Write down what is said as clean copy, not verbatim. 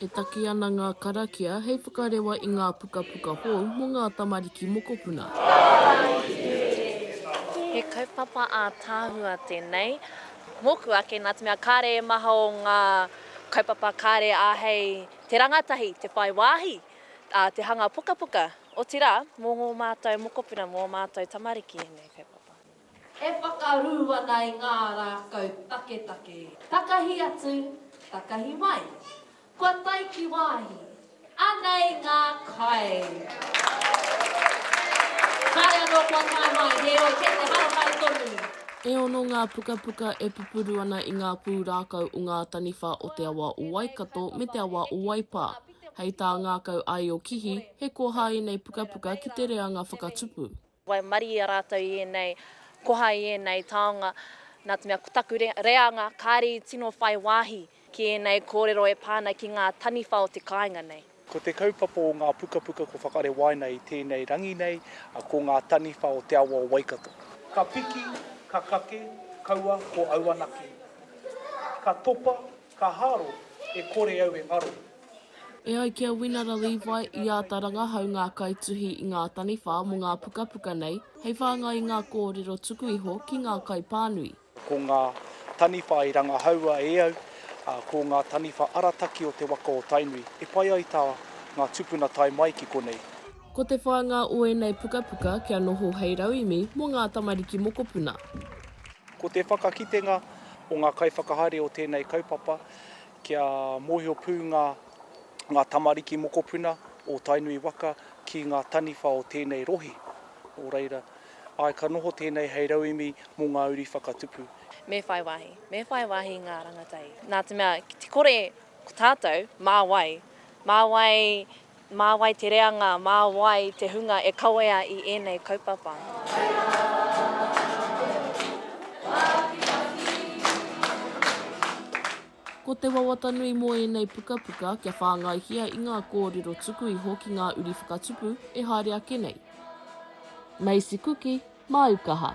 E taki ana ngā karakia hei whakarewa i ngā pukapuka hou mō ngā tamariki mokopuna. He kaupapa ātaahua tēnei. Mōku ake, nā te mea kāre e maha o ngā kaupapa kāre āhei te rangatahi te whai wāhi te hanga pukapuka, otirā, mō ngō mātou mokopuna, mō ō mātou tamariki ēnei kaupapa. E whakarū ana i ngā rākau taketake. Takahi atu, takahi mai. Kua tae ki wāhi. Anei ngā kai. Kāre anō kua tae mai, heoi kei te haramai tonu. E ono ngā pukapuka e pupuru ana i ngā pūrākau o ngā taniwha o te awa o Waikato me te awa o Waipā. Hei tā Ngākau Aio Kihi, he koha ēnei pukapuka ki te reanga whakatupu. Waimarie a rātou i ēnei koha i ēnei taonga, nā te mea ko taku reanga kāre i tino whai wāhi ki ēnei kōrero e pā ana ki ngā taniwha o te kāinga nei. Ko te kaupapa o ngā pukapuka ko Whakarewaina i tēnei rangi nei, ko ngā taniwha o te awa o Waikato. Ka piki, ka kake, kaua ko au anake. Ka topa, ka haro, e kore au e ngaro. E ai ki a Winara Levi, i āta rangahau ngā kaituhi i ngā taniwha mō ngā pukapuka nei hei whāngai i ngā kōrero tuku iho ki ngā kaipānui. Ko ngā taniwha i rangahaua e au, ko ngā taniwha arataki o te waka o Tainui, e pai ai tā ngā tupuna tae mai ki konei. Ko te whāinga o ēnei pukapuka kia noho hei rauemi mō ngā tamariki mokopuna. Ko te whakakitenga o ngā kaiwhakahaere o tēnei kaupapa, Kia mōhio pū ngā ngā tamariki mokopuna o Tainui waka ki ngā taniwha o tēnei rohe. Nō reira, āe ka noho tēnei hei rauemi mō ngā uri whakatupu. Me whai wāhi. Me whai wāhi ngā rangatahi. Nā te mea, ki te kore ko tātou, mā wai? Mā wai, mā wai te reanga, mā wai te hunga e kawea i ēnei kaupapa? Ko te wawata nui mō ēnei pukapuka kia whāngaihia i ngā kōrero tuku iho ki ngā uri whakatupu e haere ake nei. Macy Kuki, māu kaha.